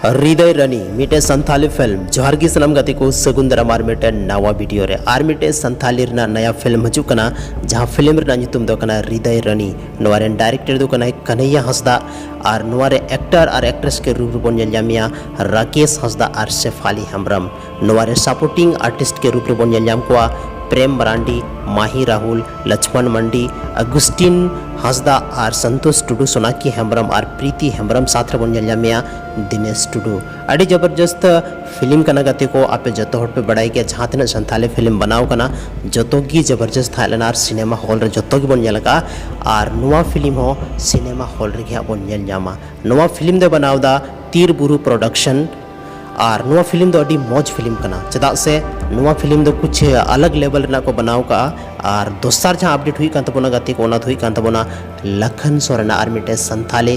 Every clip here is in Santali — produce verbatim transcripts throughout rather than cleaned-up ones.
ᱦᱨᱤᱫᱚᱭ ᱨᱟᱱᱤ ᱢᱤᱫᱴᱮᱱ ᱥᱟᱱᱛᱷᱟᱞᱤ ᱯᱷᱤᱞᱢ᱾ ᱡᱚᱦᱟᱨ ᱜᱮ ᱥᱟᱱᱟᱢ ᱜᱟᱛᱮ ᱠᱚ, ᱥᱟᱹᱜᱩᱱ ᱫᱟᱨᱟᱢ ᱟᱨ ᱢᱤᱫᱴᱮᱱ ᱱᱟᱣᱟ ᱵᱷᱤᱰᱤᱭᱳ ᱨᱮ᱾ ᱟᱨ ᱢᱤᱫᱴᱮᱱ ᱥᱟᱱᱛᱷᱟᱞᱤ ᱨᱮᱱᱟᱜ ᱱᱟᱭᱟ ᱯᱷᱤᱞᱢ ᱦᱤᱡᱩᱜ ᱠᱟᱱᱟ, ᱡᱟᱦᱟᱸ ᱯᱷᱤᱞᱢ ᱨᱮᱱᱟᱜ ᱧᱩᱛᱩᱢ ᱫᱚ ᱠᱟᱱᱟ ᱦᱨᱤᱫᱚᱭ ᱨᱟᱱᱤ᱾ ᱱᱚᱣᱟ ᱨᱮᱱ ᱰᱟᱭᱨᱮᱠᱴᱚᱨ ᱫᱚ ᱠᱟᱱᱟᱭ ᱠᱟᱱᱦᱟᱭᱭᱟ ᱦᱟᱸᱥᱫᱟ ᱟᱨ ᱱᱚᱣᱟ ᱨᱮ ᱮᱠᱴᱚᱨ ᱟᱨ ᱮᱠᱴᱨᱮᱥ ᱠᱮ ᱨᱩᱯ ᱨᱮᱵᱚᱱ ᱧᱮᱞ ᱧᱟᱢᱮᱭᱟ ᱨᱟᱠᱮᱥ ᱦᱟᱸᱥᱫᱟ ᱟᱨ ᱥᱮᱯᱷᱟᱞᱤ ᱦᱮᱢᱵᱨᱚᱢ᱾ ᱱᱚᱣᱟ ᱨᱮ ᱥᱟᱯᱳᱨᱴᱤᱝ ᱟᱨᱴᱤᱥᱴ ᱠᱮ ᱨᱩᱯ ᱨᱮᱵᱚᱱ ᱧᱮᱞ ᱧᱟᱢ ᱠᱚᱣᱟ ᱯᱨᱮᱢ ᱢᱟᱨᱟᱱᱰᱤ, ᱢᱟᱦᱤ ᱨᱟᱦᱩᱞ, ᱞᱚᱪᱷᱢᱚᱱ ᱢᱟᱱᱰᱤ, ᱟᱜᱩᱥᱴᱤᱱ ᱦᱟᱸᱥᱫᱟ ᱟᱨ ᱥᱚᱱᱛᱳᱥ ᱴᱩᱰᱩ, ᱥᱳᱱᱟᱠᱤ ᱦᱮᱢᱵᱨᱚᱢ ᱟᱨ ᱯᱨᱤᱛᱤ ᱦᱮᱢᱵᱨᱚᱢ ᱥᱟᱛᱷ ᱨᱮᱵᱚᱱ ᱧᱮᱞ ᱧᱟᱢᱮᱭᱟ ᱫᱤᱱᱮᱥ ᱴᱩᱰᱩ᱾ ᱟᱹᱰᱤ ᱡᱚᱵᱚᱨᱡᱚᱥᱛ ᱯᱷᱤᱞᱢ ᱠᱟᱱᱟ ᱜᱟᱛᱮ ᱠᱚ, ᱟᱯᱮ ᱡᱚᱛᱚ ᱦᱚᱲ ᱯᱮ ᱵᱟᱲᱟᱭ ᱜᱮᱭᱟ ᱡᱟᱦᱟᱸ ᱛᱤᱱᱟᱹᱜ ᱥᱟᱱᱛᱷᱟᱞᱤ ᱯᱷᱤᱞᱢ ᱵᱮᱱᱟᱣ ᱠᱟᱱᱟ ᱡᱚᱛᱚ ᱜᱮ ᱡᱚᱵᱚᱨᱡᱚᱥᱛ ᱛᱟᱦᱮᱸ ᱞᱮᱱᱟ ᱟᱨ ᱥᱤᱱᱮᱢᱟ ᱦᱚᱞ ᱨᱮ ᱡᱚᱛᱚ ᱜᱮᱵᱚᱱ ᱧᱮᱞ ᱟᱠᱟᱫᱼᱟ᱾ ᱟᱨ ᱱᱚᱣᱟ ᱯᱷᱤᱞᱢ ᱦᱚᱸ ᱥᱤᱱᱮᱢᱟ ᱦᱚᱞ ᱨᱮᱜᱮ ᱦᱟᱸᱜ ᱵᱚᱱ ᱧᱮᱞ ᱧᱟᱢᱟ᱾ ᱱᱚᱣᱟ ᱯᱷᱤᱞᱢ ᱫᱚ ᱵᱮᱱᱟᱣ ᱮᱫᱟ ᱛᱤᱨ ᱵᱩᱨᱩ ᱯᱨᱚᱰᱟᱠᱥᱚᱱ᱾ ᱟᱨ ᱱᱚᱣᱟ ᱯᱷᱤᱞᱢ ᱫᱚ ᱟᱹᱰᱤ ᱢᱚᱡᱽ ᱯᱷᱤᱞᱢ ᱠᱟᱱᱟ, ᱪᱮᱫᱟᱜ ᱥᱮ ᱱᱚᱣᱟ ᱯᱷᱤᱞᱢ ᱫᱚ ᱠᱩᱪᱷ ᱟᱞᱟᱜᱽ ᱞᱮᱵᱮᱞ ᱨᱮᱱᱟᱜ ᱠᱚ ᱵᱮᱱᱟᱣ ᱠᱟᱜᱼᱟ᱾ ᱟᱨ ᱫᱚᱥᱟᱨ ᱡᱟᱦᱟᱸ ᱟᱯᱰᱮᱴ ᱦᱩᱭᱩᱜ ᱠᱟᱱ ᱛᱟᱵᱚᱱᱟ ᱜᱟᱛᱮ ᱠᱚ, ᱚᱱᱟ ᱫᱚ ᱦᱩᱭᱩᱜ ᱠᱟᱱ ᱛᱟᱵᱚᱱᱟ ᱞᱟᱠᱷᱟᱱ ᱥᱚᱨᱮᱱᱟᱜ ᱟᱨ ᱢᱤᱫᱴᱮᱱ ᱥᱟᱱᱛᱷᱟᱞᱤ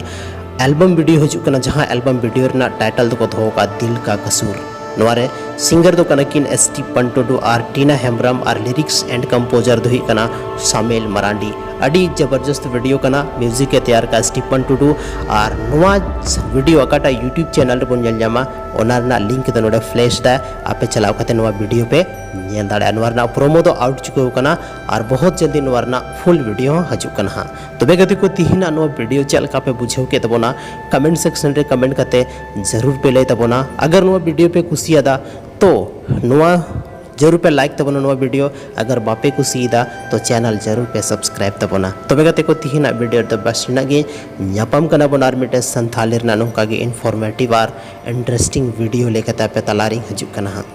ᱮᱞᱵᱟᱢ ᱵᱷᱤᱰᱤᱭᱳ ᱦᱤᱡᱩᱜ ᱠᱟᱱᱟ, ᱡᱟᱦᱟᱸ ᱮᱞᱵᱟᱢ ᱵᱷᱤᱰᱤᱭᱳ ᱨᱮᱱᱟᱜ ᱴᱟᱭᱴᱮᱞ ᱫᱚᱠᱚ ᱫᱚᱦᱚ ᱠᱟᱜᱼᱟ ᱫᱤᱞ ᱠᱟ ᱠᱟᱥᱩᱨ᱾ ᱱᱚᱣᱟ ᱨᱮ ᱥᱤᱝᱜᱟᱨ ᱫᱚ ᱠᱟᱱᱟ ᱠᱤᱱ ᱮᱥ ᱴᱤᱯᱷᱟᱱ ᱴᱩᱰᱩ ᱟᱨ ᱴᱤᱱᱟ ᱦᱮᱢᱵᱨᱚᱢ ᱟᱨ ᱞᱤᱨᱤᱠᱥ ᱮᱱᱰ ᱠᱚᱢᱯᱳᱡᱟᱨ ᱫᱚ ᱦᱩᱭᱩᱜ ᱠᱟᱱᱟ ᱥᱟᱢᱮᱞ ᱢᱟᱨᱟᱱᱰᱤ᱾ ᱟᱹᱰᱤ ᱡᱚᱵᱚᱨᱡᱚᱥᱛ ᱵᱷᱤᱰᱤᱭᱳ ᱠᱟᱱᱟ, ᱢᱤᱣᱡᱤᱠ ᱮ ᱛᱮᱭᱟᱨ ᱠᱟᱜᱼᱟ ᱥᱴᱤᱯᱷᱟᱱ ᱴᱩᱰᱩ᱾ ᱟᱨ ᱱᱚᱣᱟ ᱵᱷᱤᱰᱤᱭᱳ ᱚᱠᱟᱴᱟᱜ YouTube ᱪᱮᱱᱮᱞ ᱨᱮᱵᱚᱱ ᱧᱮᱞ ᱧᱟᱢᱟ, ᱚᱱᱟ ᱨᱮᱱᱟᱜ ᱞᱤᱝᱠ ᱫᱚ ᱱᱚᱰᱮ ᱯᱷᱞᱮᱥ ᱫᱟ, ᱟᱯᱮ ᱪᱟᱞᱟᱣ ᱠᱟᱛᱮ ᱱᱚᱣᱟ ᱵᱷᱤᱰᱤᱭᱳ ᱯᱮ ᱧᱮᱞ ᱫᱟᱲᱮᱭᱟᱜᱼᱟ᱾ ᱱᱚᱣᱟ ᱨᱮᱱᱟᱜ ᱯᱨᱳᱢᱳ ᱫᱚ ᱟᱣᱩᱴ ᱪᱩᱠᱟᱹᱣ ᱠᱟᱱᱟ ᱟᱨ ᱵᱚᱦᱩᱛ ᱡᱚᱞᱫᱤ ᱱᱚᱣᱟ ᱨᱮᱱᱟᱜ ᱯᱷᱩᱞ ᱵᱷᱤᱰᱤᱭᱳ ᱦᱚᱸ ᱦᱤᱡᱩᱜ ᱠᱟᱱᱟ ᱦᱟᱸᱜ᱾ ᱛᱚᱵᱮ ᱜᱟᱛᱮ ᱠᱚ, ᱛᱤᱦᱤᱧᱟᱜ ᱱᱚᱣᱟ ᱵᱷᱤᱰᱤᱭᱳ ᱪᱮᱫ ᱞᱮᱠᱟ ᱯᱮ ᱵᱩᱡᱷᱟᱹᱣ ᱠᱮᱫ ᱛᱟᱵᱚᱱᱟ, ᱠᱚᱢᱮᱱᱴ ᱥᱮᱠᱥᱚᱱ ᱨᱮ ᱠᱚᱢᱮᱱᱴ ᱠᱟᱛᱮ ᱡᱟᱹᱨᱩᱲ ᱯᱮ ᱞᱟᱹᱭ ᱛᱟᱵᱚᱱᱟ᱾ ᱟᱜᱟᱨ ᱱᱚᱣᱟ ᱵᱷᱤᱰᱤᱭᱳ ᱯᱮ ᱠᱩᱥᱤᱭᱟᱫᱟ ᱛᱚ ᱱᱚᱣᱟ ᱡᱟᱹᱨᱩᱲ ᱯᱮ ᱞᱟᱭᱤᱠ ᱛᱟᱵᱚᱱᱟ ᱱᱚᱣᱟ ᱵᱷᱤᱰᱤᱭᱳ, ᱟᱜᱟᱨ ᱵᱟᱯᱮ ᱠᱩᱥᱤᱭᱟᱫᱟ ᱛᱚ ᱪᱮᱱᱮᱞ ᱡᱟᱹᱨᱩᱲ ᱯᱮ ᱥᱟᱵᱥᱠᱨᱟᱭᱤᱵ ᱛᱟᱵᱚᱱᱟ᱾ ᱛᱚᱵᱮ ᱜᱟᱛᱮ ᱠᱚ, ᱛᱤᱦᱤᱧᱟᱜ ᱵᱷᱤᱰᱤᱭᱳ ᱨᱮᱫᱚ ᱵᱟᱥ ᱱᱤᱱᱟᱹᱜ ᱜᱮ᱾ ᱧᱟᱯᱟᱢ ᱠᱟᱱᱟ ᱵᱚᱱ ᱟᱨ ᱢᱤᱫᱴᱮᱱ ᱥᱟᱱᱛᱷᱟᱞᱤ ᱨᱮᱱᱟᱜ ᱱᱚᱝᱠᱟ ᱜᱮ ᱤᱱᱯᱷᱚᱨᱢᱮᱴᱤᱵᱷ ᱟᱨ ᱤᱱᱴᱟᱨᱮᱥᱴᱤᱝ ᱵᱷᱤᱰᱤᱭᱳ ᱞᱮᱠᱟᱛᱮ ᱟᱯᱮ ᱛᱟᱞᱟᱨᱤᱧ ᱦᱤᱡᱩᱜ ᱠᱟᱱᱟ ᱦᱟᱸᱜ᱾